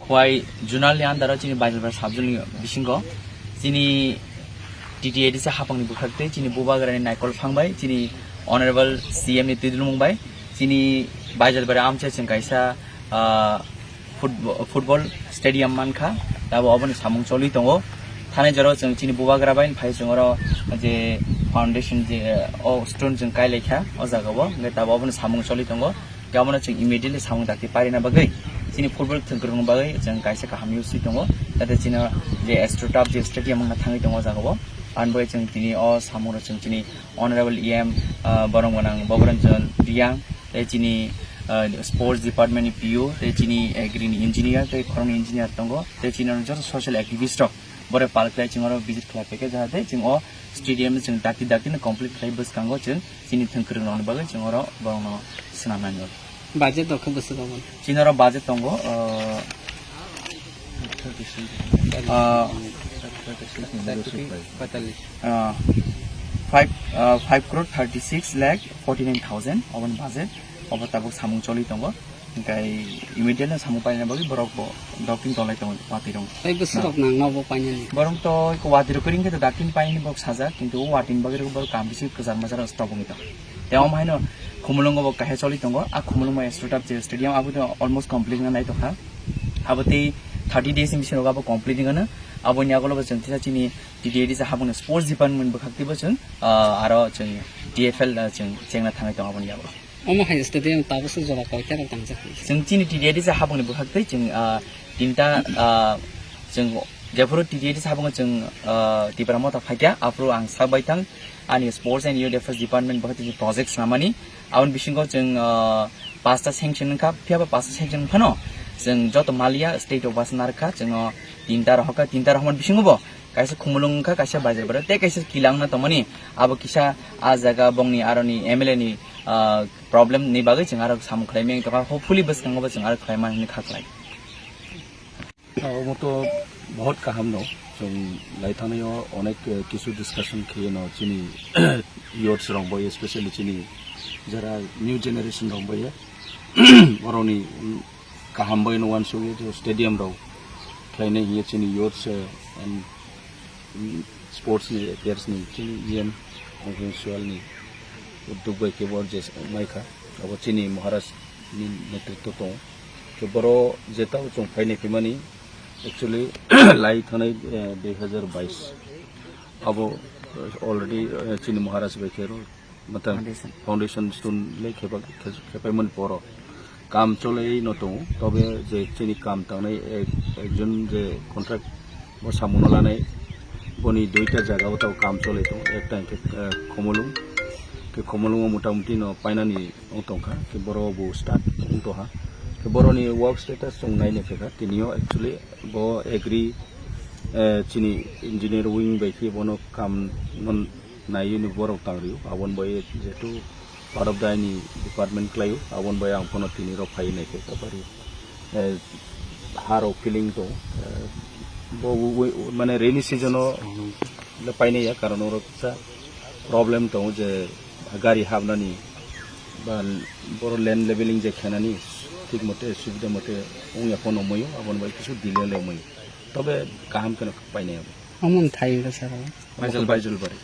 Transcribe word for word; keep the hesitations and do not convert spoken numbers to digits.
Khowai zonal ni under o chini Baijalpara sub zone ni bisingo chini T T A D C hapang ni bwkhak tei chini bubagra ni naikol phang bai chini honorable C M ni twi dulmung bai chini Baijalpara amchai chwng kaisa, ah, football, football stadium mankha, tabo oboni samung choli tongo. Thanai jora chwng chini bubagra bai phai chwng oro je foundation je o stone chwng kai laikha o jaga o, hwnkhe tabo oboni samung choli tongo. Abono chwng immediately samung dakti parina bagwi chini football thwngkwrwng bagwi chwng kaisa kaham use tongo. Jate chini je AstroTurf je stadium wngna thangwi tongo o jaga o, ani bagwi chwng tini o samung rok chwng chini honorable E M, ah, borok gwnang Bobranjan Reang, tei chini, ah, sports department ni P O, tei chini agri ni engineer, tei khoroknwi engineer tongo, tei chini joto social activist rok bore pal khlai chwng oro visit khlai paikha, jahate chwng o stadium chwng dakti dakti no complete khlai bwskango chwng chini thwngkwrwng rokni bagwi chwng oro borokno swnamnani. Budget rok khe bwswk obo? Chini oro budget tongo, ah, ah, ah, five, ah, five crore thirty six lakh forty nine thousand oboni budget, obo tabuk samung choli tongo. Hingkai immediately samung paina bagwi borok bo docking tolai tongo watwi rok. Tei bwswk rok nang nobo painani? Borok to iko watwi rok kring khe to docking painani borok sajak, kintu o watwi ni bagwi rok borok kam bisi kwchar machar stop wngwi tongo. Tei omo haino Khumulwngo bo kaisa choli tongo, a Khumulwngo AstroTurf je stadium abo to almost complete wngna nai tongkha. Abo tei thirty days ni bisingo abo complete wngano. Aboni yagulo bo chwng tisa chini T T A D C hapungni sports department bwkhak twibo chwng, ah, aro chwng T F L, ah, chwng chengna thangwi tongo aboni yagulo. Omo hai stadium tabukhe jora koita rok tangjak? Chwng chini T T A D C hapungni bwkhak twi chwng, ah, tinta, ah, chwng jephuru T T A D C hapungo chwng, ah, Tipra Motha phaikha, aphuru ang sak baithang ani Sports and Youth Affairs Department bwkhak twi project swnamani. Aboni bisingo chwng, ah, pasta sanction wngkha, phiyaba pasta sanction wngphano chwng joto maliya state o bus narwkha, chwng o tinta rohorkha, tinta rohormani bisingo bo kaisa Khumulwng wngkha, kaisa Baijalpara tei kaisa Kila wngna tongmani. Abo kisa a jaga bongni aroni M L A ni, ah, problem ni bagwi chwng aro samung khlai meng tongkha, hopefully bwskango bo chwng aro khlai mani hwnwi kha khlai. Omo to bahut kaham no, chwng lai thangnaio onek, eh, kisu discussion khaiye no chini youths rok bai, especially chini jara new generation rok bai, borokni, mm, kaham bai no uansukya je stadium rok khlainai hiye chini youths, eh, and, mm, sports ni affairs ni chini E M Ongkring Sual ni uddog bai kebo je maikha, abo chini Maharaj ni netritwo tongo. Khe boro je tao chwng phainai phaimani actually lai thanai, eh, dui hazar bais abo, eh, already, eh, chini Maharaj bai khe ro Mata foundation, foundation stone le khepa-, khe-, khepaimani poro kam cholai no tongo, tobe je chini kam tangnai ek-, ekjon je contract bo samuno lanai, boni duita jaga o tabo kam cholai tongo, ekta hingke, eh, Khumulwng, ke Khumulwngo motamuti no painani wng tongkha, ke boro bo start wng tongha, ke boroni work status chwng nainai kha, tinio actually bo agri, eh, chini engineer wing bai khe bono kam non naiwi ni borok tang rio, aboni bai jehetu part of the ni department khlaio, aboni bai ang phano tini rok phai nai khe kapari, eh, ha rok feeling tong, eh, bo wi-, wi-, mane rainy season o le painai ya, karon oro kisa problem tongo je gari habnani ba boro land leveling je khenani thik mote subida mote wngya phano wngmaio, aboni bai kisu delay le wngmaio, tobe kaham kheno painai abo. Omo thai wngkha sir. Baijal, Baijal bari.